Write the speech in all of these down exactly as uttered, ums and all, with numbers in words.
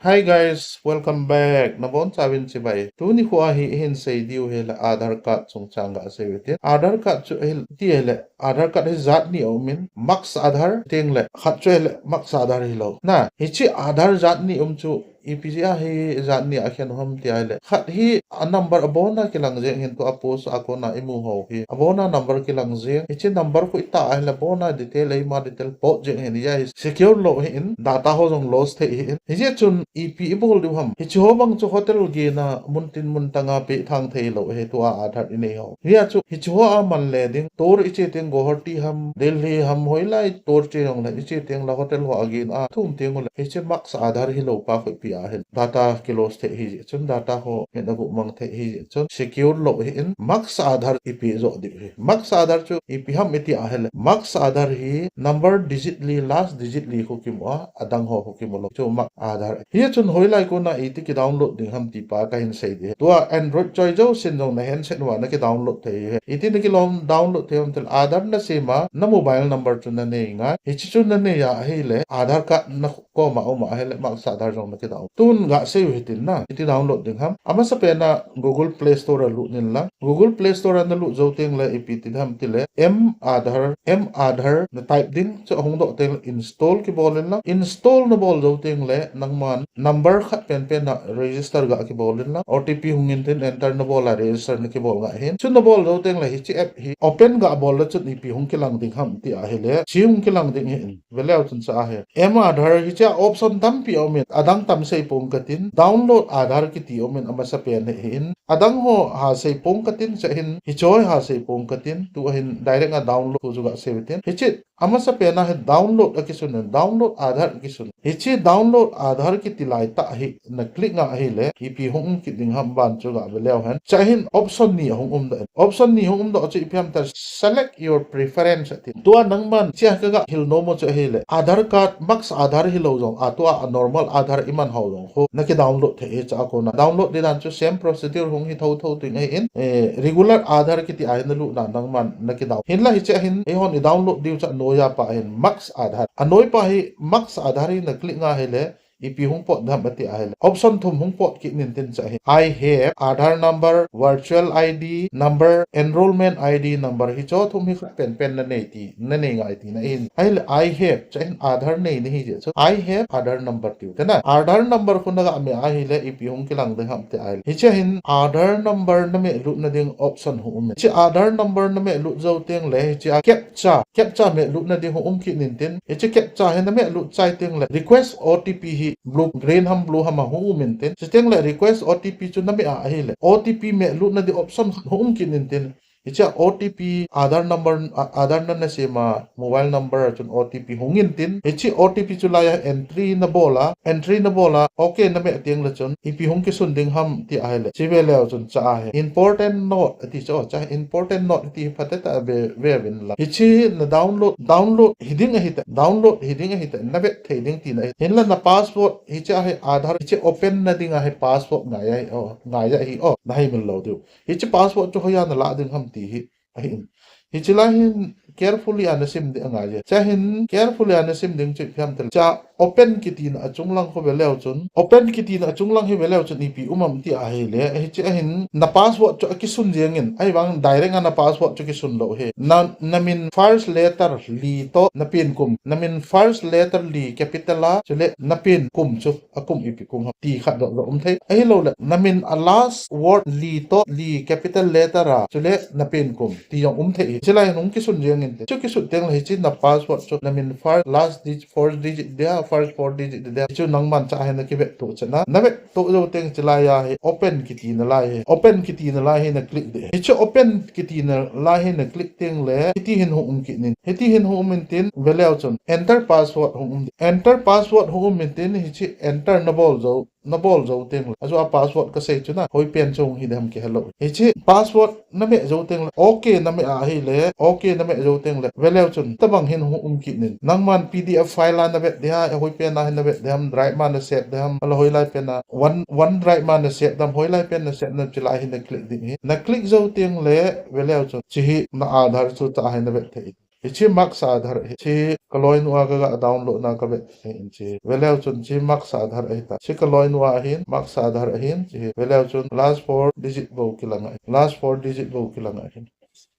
Hi guys, welcome back. Nabonchauvin chibai. Tuni kho a hi ihin sei diu hi le Aadhaar card chungchang gasei u hite. Aadhaar card chu hi ti hi le Aadhaar card hi jat ni aumin, Max Aadhaar teng le khat chu hi le Max Aadhaar hilou. Na, hiche Aadhaar jat ni um chu ipi jeh a hi jat ni a khen u ham ti a hi le, khat hi a number abona kilang jeng hin, tua post a kona imu ho hi abona number kilang jeng. Hiche number khu itah a hi le abona detail, eima detail pot jeng hin, hijeh a hi secure lou hin, data ho jong loss thei hin. Hijeh chun ipi ibol diu ham. Hiche ho bang chu hotel gena mun tin mun tanga peh thang thei lou hi, tua Aadhaar inei ho. Hijeh chun hiche ho a man le ding, tour iche teng Guwahati ham, Delhi ham, hoilai tour che jong le iche teng le hotel ho a gena thum teng u le, hiche Max Aadhaar hilou pa khu ipi a hi data kiloss thei hijeh chun, data ho hin agu mang thei hijeh chun secure lou hin, Max Aadhaar ipi joh diu hi. Max Aadhaar chu ipi ham iti a hi le, Max Aadhaar hi number digit li, last digit li khu kimu a, adang ho khu kimu lou. Chu Max Aadhaar. Hijeh chun hoilai kona iti kidownload ding ham ti pa kahin sei ding. Tua Android choi jousen jong na handset uva na kidownload thei hi. Iti na kidownload thei ham ti le, Aadhaar nasem a, na mobile number chu nanei ngai. Hiche chu nanei a hi le, Aadhaar card na koma um a hi le, Max Aadhaar jong na kidownload. Tun gasei u hitin na, iti download ding ham. Amasapen a Google Play Store a lut in lang. Google Play Store a na lut jou teng le ipi ti ham ti le, M Aadhaar, M Aadhaar na type ding, chu ahung doh teng le install kibol in lang. Install na bol jou teng le nangman number khat penpen a register ga kibol in lang. O T P hung in tin enter na bol a register na kibol ga hin. Chu na bol jou teng le hiche app hi open ga bol le chun ipi hung kilang ding ham ti a hi le, hiche hung kilang ding hin. Ve leu chun cha a hi. M Aadhaar hiche a option tampi aumin, adang tam sei pong katin, download Aadhaar kiti aumin amasapen hi hin. Adang ho ha sei pong katin, cha hin, hiche ho ha sei pong katin, tua hin direct a download chu gasei u hitin. Hiche amasapen a hi download akisun in, download Aadhaar akisun. Hiche download Aadhaar kiti laitah hi na click nga a hi le, ipi hung um kit ding ham ban chu gave leu hen. Cha hin option ni ahung um doh in. Option ni hung um doh chu ipi ham ti le, select your preference ati. Tua nangman, hiche a kaga hil nom u chu a hi le, Aadhaar card, Max Aadhaar hilou jong, a tua a normal Aadhaar iman ho jong khu na kidownload thei hi, cha a kona. Download ding dan chu same procedure hung hi thotho ding ahin, eh, regular Aadhaar kiti a hi na lut na nangman na kidown. Hinla hiche a hin, eihon idownload diu chu a noi a pa hin, Max Aadhaar. A noi pa hi, Max Aadhaar hi na click nga a hi le, ipi hung pot ding ham ati a hi le, option thum hung pot kit in tin cha hi. I have Aadhaar number, virtual I D number, enrollment I D number, hiche thum hi khat penpen nanei ti, nanei ngai tina ahin. A hi le, I have, cha hin Aadhaar nei nahi jeh chun, I have Aadhaar number tiu hite na. Aadhaar number khu na gameh a hi le, ipi hung kilang ding ham ti a hi le, hiche a hin Aadhaar number na meh lut na ding option hung um in. Hiche Aadhaar number na meh lut jou teng le, hiche a captcha, captcha meh lut na ding hung um kit in tin. Hiche captcha hi na meh lut chai teng le, request O T P hi blue, green ham blue ham a hung um in tin. Chuteng le request O T P chu na meh a hi le, O T P meh lut na ding option hung um kit in tin. Hiche a O T P Aadhaar number, a-, Aadhaar na nasem a mobile number a chun O T P hung in tin. Hiche O T P chu laiya entry na bol a, entry na bol a, okay na meh teng le chun, ipi hung kisun ding ham ti a hi le, chi ve leu chun cha a hi. Important note ati chu, cha important note ati hi phatah a ve, ve uvin lang. Hiche na download, download hiding ahi tah, download hiding ahi tah, na vet thei ding tina ahi. Hinla na password, hiche a hi Aadhaar, hiche open na ding a hi password ngai ahi, o, ngai ahi, o, na heimil lou diu. Hiche password chu hoiya na lah ding ham ti hi ahin. Hiche lai hin carefully a na sim ding angai e. Cha hin carefully a na sim ding chu ipi ham ti le, cha open kitina a chunglang khu ve leu chun, open kitina a chunglang hi ve leu chun ipi um am ti a hi le, hiche a hin na password chu akisun jeng in, ahivang direct a na password chu kisun lou hi. Na, na min first letter li toh na pen kum, na min first letter li capital a, chule na pen kum chu a kum ipi kum ham ti khat doh doh um thei. Ahilou le, na min a last word li toh li capital letter a, chule na pen kum ti jong um thei hi. Hiche lai hin hung kisun jeng in te. Chu kisun teng le hiche na password chu na min first, last digit, four digit dia, first four digit dia. Chu nangman cha a hi na kivet to chana. Na vet to jou teng hiche laiya hi open kitina lai hi. Open kitina lai hi na click ding. Hiche open kitina lai hi na click teng le, hiti hin hung um kit in. Hiti hin hung um in tin, ve leu chun enter password hung um. Enter password hung um in tin, hiche enter na bol jou, na bol jou teng le, ajeh a password ka sei chu na, hoi pen chu hung hi dem kihe lou. Hiche password na meh jou teng le, okay na meh a hi le, okay na meh jou teng le, ve leu chun, tabang hin hung um kit in. Nangman P D F file a na vet ding ham, hoi pen a hin na vet ding ham, drive ma na save ding ham, ahilou hoilai pen a, one, OneDrive ma na save ding ham, hoilai pen na save ding ham, hiche lai hin na click ding hi. Na click jou teng le, ve leu chun, hiche hi na Aadhaar chu cha a hin na vet thei. Hiche Max Aadhaar hi, hiche kaloinu a kaga download na kavet hi in hiche. Veleu chun hiche Max Aadhaar ahitai. Hiche kaloinu a ahin, Max Aadhaar ahin, hiche hi. Veleu chun last four digit bou kilang ahin. Last four digit bou kilang ahin.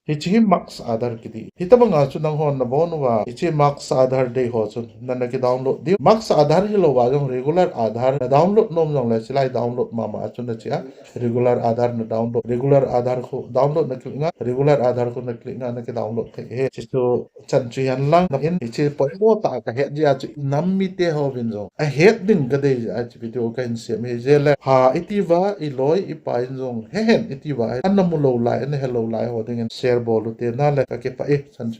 Hiche hi Max Aadhaar kiti. Hitobanga chu nanghon nabon uva, hiche Max Aadhaar dei ho chun nana kidownload diu. Max Aadhaar hilouva jong regular Aadhaar nadownload nom jongle, hiche lai download mama a chu nache a. Regular Aadhaar nadownload. Regular Aadhaar khu download naclick nga, regular Aadhaar khu naclick nga, nakidownload thei ahi. Hiche chu chan chu hihen lang, nahin hiche poimo tah a kahet jeh a chu inam mite hovin jong ahet ding kadei jeh a hiche video kahin sem ahi. Jeh le pha itiuva, iloi ipa in jong hehen itiuva, ana mulou lai, ana helou lai ho dingin share bol ute nale, kakipah e, chan chu.